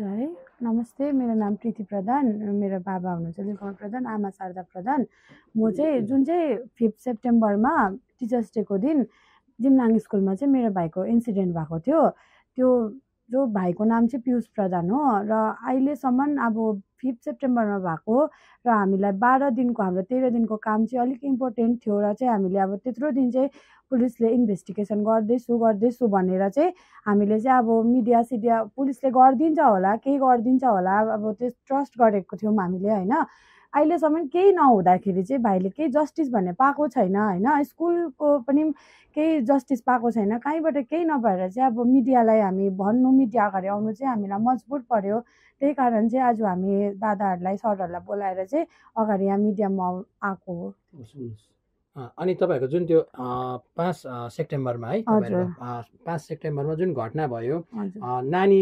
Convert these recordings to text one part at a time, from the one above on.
है नमस्ते मेरो नाम प्रीति प्रधान मेरो बाबा हुनुहुन्छ नीलकमल प्रधान आमा शारदा प्रधान म चाहिँ जुन चाहिँ 5 सेप्टेम्बरमा टिचर्स डेको दिन जिमनाङ स्कुलमा चाहिँ मेरो भाइको इन्सिडेन्ट भएको थियो त्यो जो भाइको नाम चाहिँ पियुष प्रधान हो र अहिलेसम्म अब 5 सेप्टेम्बरमा भएको र हामीलाई 12 दिनको हाम्रो 13 दिनको काम चाहिँ अलिक इम्पोर्टेन्ट थियो र चाहिँ हामीले अब त्यत्रो दिन चाहिँ पुलिसले इन्भेस्टिगेसन गर्दैछु भनेर चाहिँ हामीले चाहिँ अब मिडिया पुलिसले गरिदिन्छ होला केही गरिदिन्छ होला अब त्यो ट्रस्ट गरेको थियौँ हामीले होइन अहिलेसम्म केही नहुँदाखेरि चाहिँ भाइले केही जस्टिस भन्ने पाएको छैन होइन स्कुलको पनि केही जस्टिस पाएको छैन कहीँबाट केही नभएर चाहिँ अब मिडियालाई हामी भन्नु मिडिया अगाडि आउनु चाहिँ हामीलाई मजबुर पर्यो त्यही कारण चाहिँ आज हामी दादाहरूलाई सरहरूलाई बोलाएर चाहिँ अगाडि यहाँ मिडियामा आएको हो अनि तपाईँहरूको जुन त्यो 5 सेप्टेम्बरमा है तपाईँहरूको 5 सेप्टेम्बरमा जुन घटना भयो नानी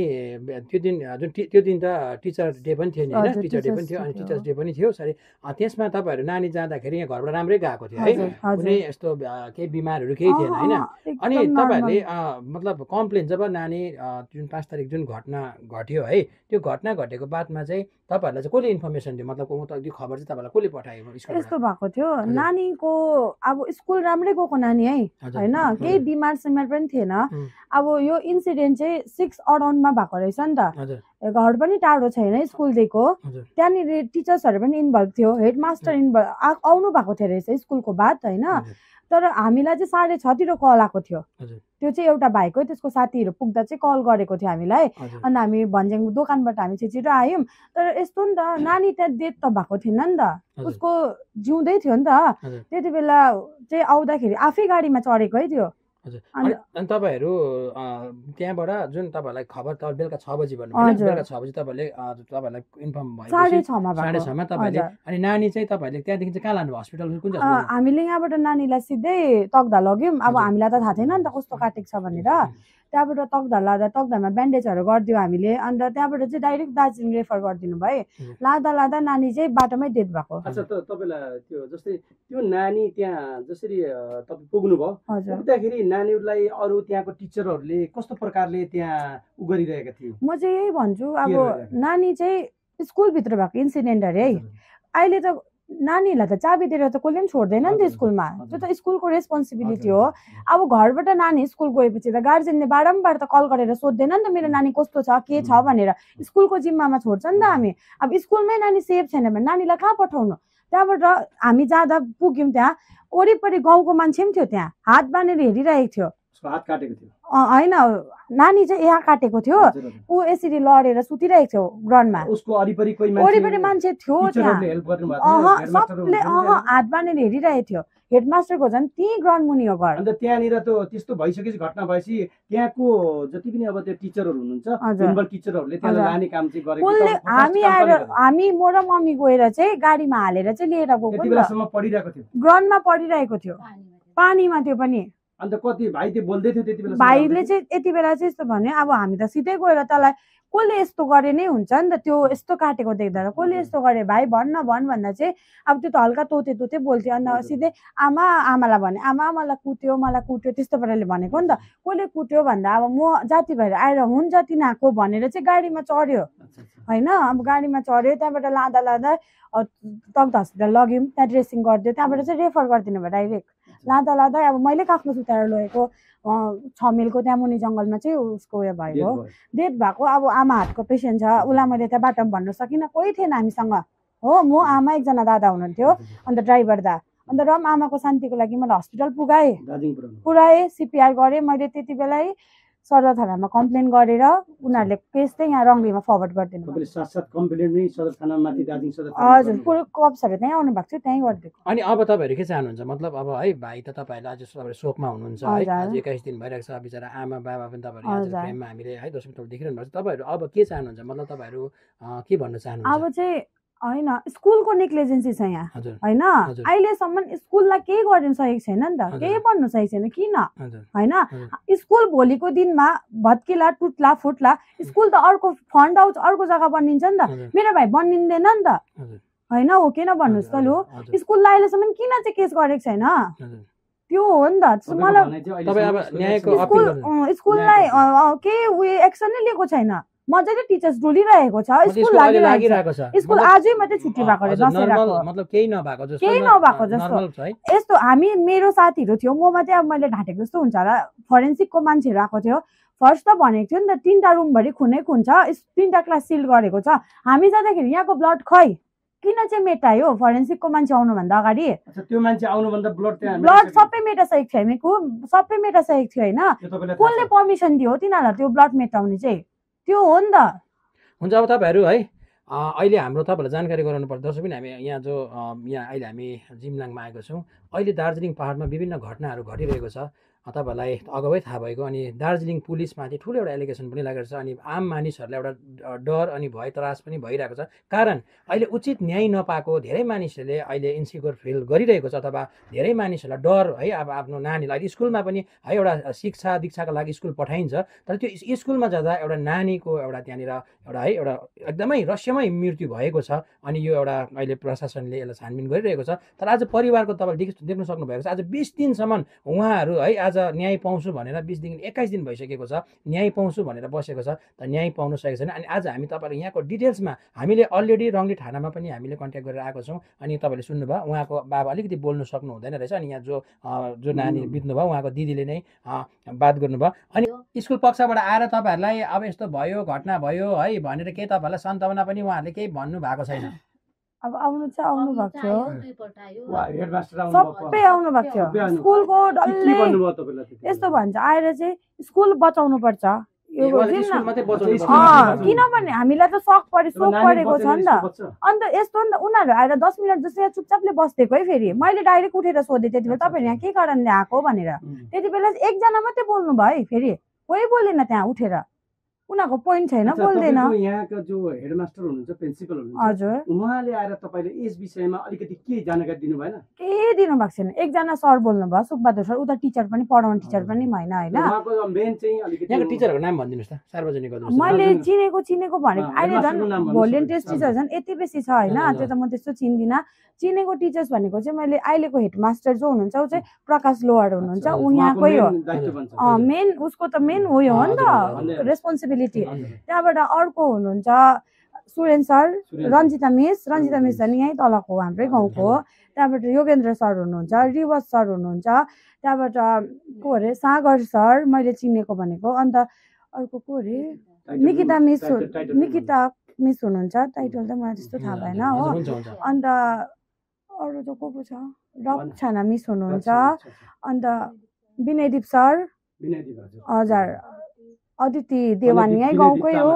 त्यो दिन त टिचर डे पनि थियो नि होइन टिचर डे पनि थियो अनि टिचर्स डे पनि थियो सरी त्यसमा तपाईँहरू नानी जाँदाखेरि यहाँ घरबाट राम्रै गएको थियो है कुनै यस्तो केही बिमारहरू केही थिएन होइन अनि तपाईँहरूले मतलब कम्प्लेन जब नानी जुन 5 तारिक जुन घटना घट्यो है त्यो घटना घटेको बादमा चाहिँ तपाईँहरूलाई चाहिँ कसले इन्फर्मेसन दियो मतलब त्यो खबर चाहिँ तपाईँलाई कसले पठायो यस्तो भएको थियो नानीको अब स्कुल राम्रै गएको नानी है होइन केही बिमार सिमार पनि थिएन अब यो इन्सिडेन्ट चाहिँ 6 अराउन्डमा भएको रहेछ नि त घर पनि टाढो छैन स्कुलदेखिको त्यहाँनिर टिचर्सहरू पनि इन्भल्भ थियो हेडमास्टर इन्भल्भ आउनु भएको थियो रहेछ स्कुलको बाद होइन तर हामीलाई चाहिँ 6:30 कल आएको थियो त्यो चाहिँ एउटा भाइको त्यसको साथीहरू पुग्दा चाहिँ कल गरेको थियो हामीलाई अनि हामी भन्ज्याङ दोकानबाट हामी छिटो आयौँ तर यस्तो नि त नानी त्यहाँ डेथ त भएको थिएन नि त उसको जिउँदै थियो नि त त्यति बेला चाहिँ आउँदाखेरि आफै गाडीमा चढेको है त्यो अनि तपाईँहरू त्यहाँबाट जुन तपाईँलाई खबर त बेलुका 6 बजी भन्नुभयो बेलुका 6 बजी तपाईँहरूलाई इन्फर्म भयो 6:30 मा तपाईँले अनि नानी चाहिँ तपाईँले त्यहाँदेखि चाहिँ कहाँ लानुभयो हस्पिटल कुन चाहिँ हामीले यहाँबाट नानीलाई सिधै तकदा लग्यौँ अब हामीलाई त थाहा थिएन नि त कस्तो काटेको छ भनेर त्यहाँबाट तकदा लाँदा तकदामा ब्यान्डेजहरू गरिदियो हामीले अन्त त्यहाँबाट चाहिँ डाइरेक्ट दार्जिलिङ रेफर गरिदिनु भयो लाँदा नानी चाहिँ बाटोमै डेथ भएको तपाईँलाई त्यो जस्तै त्यो नानी त्यहाँ जसरी तपाईँ पुग्नुभयो पुग्दाखेरि नानीहरूलाई अरू त्यहाँको टिचरहरूले कस्तो प्रकारले त्यहाँ उ गरिरहेका थिए म चाहिँ यही भन्छु अब नानी चाहिँ स्कुलभित्र भएको इन्सिडेन्ट अरे है अहिले त नानीहरूलाई त चाबी दिएर त कसले पनि छोड्दैन नि त स्कुलमा त्यो त स्कुलको रेस्पोन्सिबिलिटी हो अब घरबाट नानी स्कुल गएपछि त गार्जेनले बारम्बार त कल गरेर सोध्दैन नि त मेरो नानी कस्तो छ के छ भनेर स्कुलको जिम्मामा छोड्छ नि त हामी अब स्कुलमै नानी सेफ छैन भने नानीलाई कहाँ पठाउनु त्यहाँबाट हामी जाँदा पुग्यौँ त्यहाँ वरिपरि गाउँको मान्छे पनि थियो त्यहाँ हात बाँधेर हेरिरहेको थियो हात काटेको थियो होइन नानी चाहिँ यहाँ काटेको थियो ऊ यसरी लडेर सुतिरहेको थियो ग्राउन्डमा उसको वरिपरि मान्छे थियो त्यहाँ सबले हात बाँधेर हेरिरहेको थियो हेडमास्टरको झन् त्यही ग्राउन्ड मुनि हो घर अन्त त्यहाँनिर त त्यस्तो भइसकेपछि घटना भएपछि त्यहाँको जति पनि अब त्यो टिचरहरू हुनुहुन्छ टिचरहरूले त्यसलाई लाने काम चाहिँ गरेको हामी आएर हामी म र मम्मी गएर चाहिँ गाडीमा हालेर चाहिँ लिएर गएको पढिरहेको थियो ग्राउन्डमा पढिरहेको थियो पानीमा त्यो पनि अन्त कति भाइ त्यो बोल्दै थियो त्यति बेला भाइले चाहिँ यति बेला चाहिँ यस्तो भन्यो अब हामी त सिधै गएर तँलाई कसले यस्तो गरे नै हुन्छ नि त त्यो यस्तो काटेको देख्दा त कसले यस्तो गरे भाइ भन्न भन्दा चाहिँ अब त्यो त हल्का तोते बोल्थ्यो अन्त सिधै आमालाई भने आमा मलाई कुट्यो त्यस्तो पाराले भनेको नि त कसले कुट्यो भन्दा अब म जाति भएर आएर हुन्छ तिनीहरूको भनेर चाहिँ गाडीमा चढ्यो होइन अब गाडीमा चढ्यो त्यहाँबाट लाँदा तकदा हस्पिटल लग्यौँ त्यहाँ ड्रेसिङ गरिदियो त्यहाँबाट चाहिँ रेफर गरिदिनु भयो डाइरेक्ट लाँदा अब मैले काखमा सुताएर लगेको 6 माइलको त्यहाँ मुनि जङ्गलमा चाहिँ उसको उयो भएको डेथ भएको अब आमा हातको पेसेन्ट छ उसलाई मैले त्यहाँ बाटोमा भन्न सकिनँ कोही थिएन हामीसँग हो म आमा एकजना दादा हुनुहुन्थ्यो अन्त ड्राइभर दा अन्त र आमाको शान्तिको लागि मैले हस्पिटल पुऱ्याएँ सिपिआर गरेँ मैले त्यति बेलै सदर थानामा कम्प्लेन गरेर उनीहरूले केस चाहिँ यहाँ रङ्गलीमा फरवर्ड गरिदिनु हजुर पुरो कप्सहरू त्यहीँ आउनु भएको थियो त्यहीँ गरिदिएको अनि अब तपाईँहरू के चाहनुहुन्छ मतलब अब है भाइ त तपाईँहरूले आज तपाईँहरू शोकमा हुनुहुन्छ है आज 21 दिन भइरहेको छ बिचरा आमा बाबा पनि तपाईँहरू प्रेममा हामीले है दर्शक देखिरहनु भएको छ तपाईँहरू अब के चाहनुहुन्छ मतलब तपाईँहरू के भन्न चाहनुहुन्छ अब चाहिँ होइन स्कुलको नेग्लिजेन्सी छ यहाँ होइन अहिलेसम्म स्कुललाई केही गरिदिनु सकेको छैन नि त केही भन्नु सकेको छैन किन होइन स्कुल भोलिको दिनमा भत्किला टुट्ला फुट्ला स्कुल त अर्को फन्ड आउँछ अर्को जग्गा बनिन्छ नि त मेरो भाइ बनिँदैन नि त होइन हो किन भन्नुहोस् त लु स्कुललाई अहिलेसम्म किन चाहिँ केस गरेको छैन त्यो हो नि त मलाई स्कुललाई केही उयो एक्सन नै लिएको छैन मजाले टिचर्स डुलिरहेको छ, स्कुल स्कुल अहिले लागिरहेको छ। छ स्कुल आजै मात्रै छुट्टी भएको रे, दसैँ नर्मल राको मतलब केही नभएको जस्तो केही नभएको जस्तो नर्मल छ है। यस्तो हामी मेरो साथीहरू थियो, म मात्रै अब मैले ढाँटेको जस्तो हुन्छ होला, फरेन्सिकको मान्छेहरू आएको थियो। फर्स्ट त भनेको थियो नि त 3टा रुमभरि खुनै खुन छ, 3टा क्लास सिल गरेको छ। हामी जाँदाखेरि यहाँको ब्लड खै किन चाहिँ मेटायो फरेन्सिकको मान्छे आउनुभन्दा अगाडि? त्यो मान्छे आउनुभन्दा ब्लड सबै मेटासकेको थियो, हामीको सबै मेटासकेको थियो होइन। कसले पर्मिसन दियो तिनीहरूलाई त्यो ब्लड मेटाउने चाहिँ? त्यो हो नि त। हुन्छ अब तपाईँहरू है अहिले हाम्रो तपाईँहरूलाई जानकारी गराउनु पर्छ। दर्शक पनि हामी यहाँ जो यहाँ अहिले हामी जिमलाङमा आएको छौँ। अहिले दार्जिलिङ पहाडमा विभिन्न घटनाहरू घटिरहेको छ, तपाईँहरूलाई अगावै थाहा भएको। अनि दार्जिलिङ पुलिसमाथि ठुलो एउटा एलिगेसन पनि लागेको छ। अनि आम मानिसहरूलाई एउटा डर अनि भय त्रास पनि भइरहेको छ। कारण अहिले उचित न्याय नपाएको धेरै मानिसहरूले अहिले इन्सिक्योर फिल गरिरहेको छ, अथवा धेरै मानिसहरूलाई डर है। अब आफ्नो नानीलाई अहिले स्कुलमा पनि है एउटा शिक्षा दीक्षाको लागि स्कुल पठाइन्छ, तर त्यो स्कुलमा जाँदा एउटा नानीको एउटा त्यहाँनिर एउटा है एउटा एकदमै रहस्यमय मृत्यु भएको छ। अनि यो एउटा अहिले प्रशासनले यसलाई छानबिन गरिरहेको छ। तर आज परिवारको तपाईँले देख्न सक्नुभएको छ, आज 20 दिनसम्म उहाँहरू है आज न्याय पाउँछु भनेर 20 दिन 21 दिन भइसकेको छ, न्याय पाउँछु भनेर बसेको छ, तर न्याय पाउन सकेको छैन। अनि आज हामी तपाईँलाई यहाँको डिटेल्समा हामीले अलरेडी रङ्गली थानामा पनि हामीले कन्ट्याक्ट गरेर आएको छौँ। अनि तपाईँले सुन्नुभयो उहाँको बाबा अलिकति बोल्नु सक्नु हुँदैन रहेछ। अनि यहाँ जो नानी बित्नुभयो उहाँको दिदीले नै बात गर्नुभयो। अनि स्कुल पक्षबाट आएर तपाईँहरूलाई अब यस्तो भयो घटना भयो है भनेर केही तपाईँहरूलाई सन्तावना पनि उहाँहरूले केही भन्नु भएको छैन? अब आउनु चाहिँ आउनु भएको थियो, हेडमास्टर सबै आउनु भएको थियो। स्कुलको डल्लै यस्तो भन्छ आएर चाहिँ स्कुल बचाउनु पर्छ, यो किनभने हामीलाई त शक परेको छ नि त। अन्त यस्तो नि त उनीहरू आएर 10 मिनट जस्तो यहाँ चुपचापले बस्दिएको है। फेरि मैले डाइरेक्ट उठेर सोधेँ त्यति बेला तपाईँहरू यहाँ के कारणले आएको भनेर। त्यति बेला एकजना मात्रै बोल्नु भयो है, फेरि कोही बोलेन त्यहाँ उठेर, उनीहरूको पोइन्ट छैन, बोल्दैन। यहाँका जो हेडमास्टर हुनुहुन्छ प्रिन्सिपल हुनुहुन्छ हजुर, उहाँले आएर तपाईँले यस विषयमा अलिकति के जानकारी दिनु भएन? केही दिनु भएको छैन। एकजना सर बोल्नु भयो, सुकबहादुर सर, उता टिचर पनि पढाउने टिचर पनि होइन होइन। उहाँको मेन चाहिँ अलिकति यहाँको टिचरहरूको नाम भनिदिनुहोस् त, सार्वजनिक गरिदिनुहोस्। मैले चिनेको भनेको अहिले झन् भोलिन्टियर्स टिचर झन् यति बेसी छ होइन, त्यो त म त्यस्तो चिन्दिनँ। चिनेको टिचर्स भनेको चाहिँ मैले अहिलेको हेडमास्टर जो हुनुहुन्छ ऊ चाहिँ प्रकाश लोहार हुनुहुन्छ, ऊ यहाँकै हो। मेन उसको त मेन हो यो हो नि त रेस्पोन्सिबिलिटी। त्यहाँबाट अर्को हुनुहुन्छ सुरेन सर, रञ्जिता मिस झन् यहीँ तलको हो, हाम्रै गाउँको हो। त्यहाँबाट योगेन्द्र सर हुनुहुन्छ, रिवाज सर हुनुहुन्छ, त्यहाँबाट को अरे सागर सर मैले चिनेको भनेको। अन्त अर्को को अरे निकिता मिस हुनुहुन्छ, टाइटल त मलाई त्यस्तो थाहा भएन हो। अन्त अरू त को छ, रक्षाना मिस हुनुहुन्छ, अन्त विनयदीप सर, हजुर अदिति देवान यहीँ गाउँकै हो,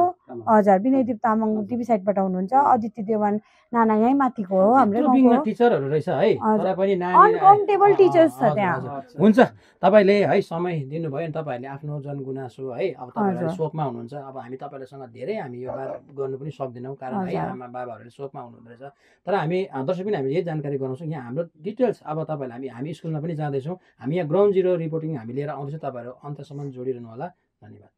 हजुर विनयदीप तामाङ टिभी साइडबाट हुनुहुन्छ, अदिति देवान नाना यहीँ माथिको हो, हाम्रै गाउँको टिचरहरू रहेछ है। तर पनि अनकाउन्टेबल टिचर्स छ त्यहाँ। हुन्छ तपाईँले है समय दिनुभयो नि, तपाईँहरूले आफ्नो जनगुनासो है अब तपाईँहरू शोकमा हुनुहुन्छ। अब हामी तपाईँहरूसँग धेरै हामी यो बात गर्नु पनि सक्दैनौँ, कारण है आमा बाबाहरूले शोकमा हुनुहुँदो रहेछ। तर हामी दर्शक पनि हामी यही जानकारी गराउँछौँ। यहाँ हाम्रो डिटेल्स अब तपाईँहरूलाई हामी स्कुलमा पनि जाँदैछौँ, हामी यहाँ ग्राउन्ड जिरो रिपोर्टिङ हामी लिएर आउँदैछौँ। तपाईँहरू अन्तसम्म जोडिरहनु होला। धन्यवाद।